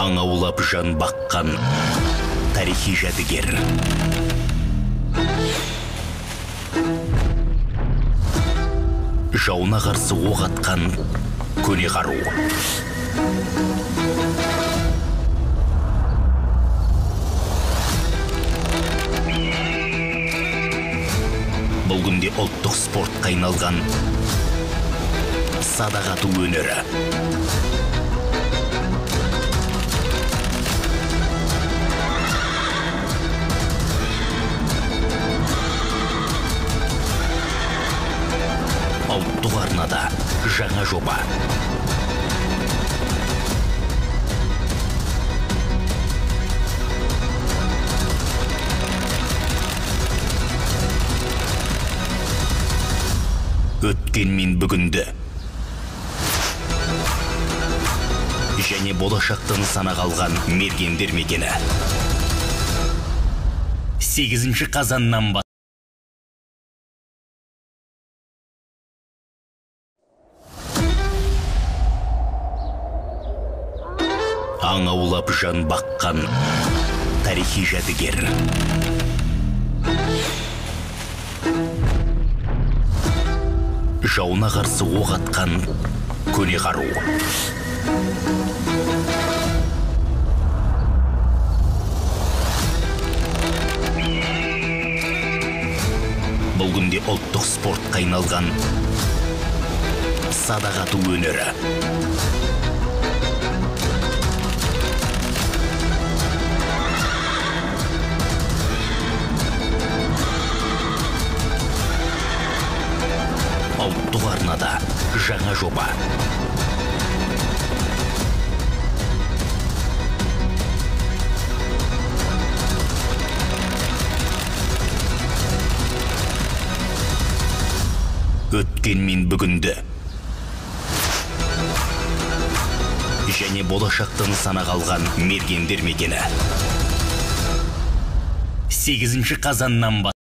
Аң аулап жан баққан тарихи жәдігер. Жауына қарсы оқ атқан көне қару. Бұл күнде ұлттық спортқа айналған садақ ату өнері. Ұлттық арнада жаңа жоба. Өткен мен бүгінді және болашақтың санаға алған мергендер мекені. 8 қазаннан бастап аң аулап жан баққан тарихи жәдігер. Жауына қарсы оқ атқан көне қару. Бұл күнде ұлттық спортқа айналған садақ ату өнері. Ұлттық арнада жаңа жоба. Өткен мен бүгінді және болашақтың санаға алған мергендер мекені. 8 қазаннан бастап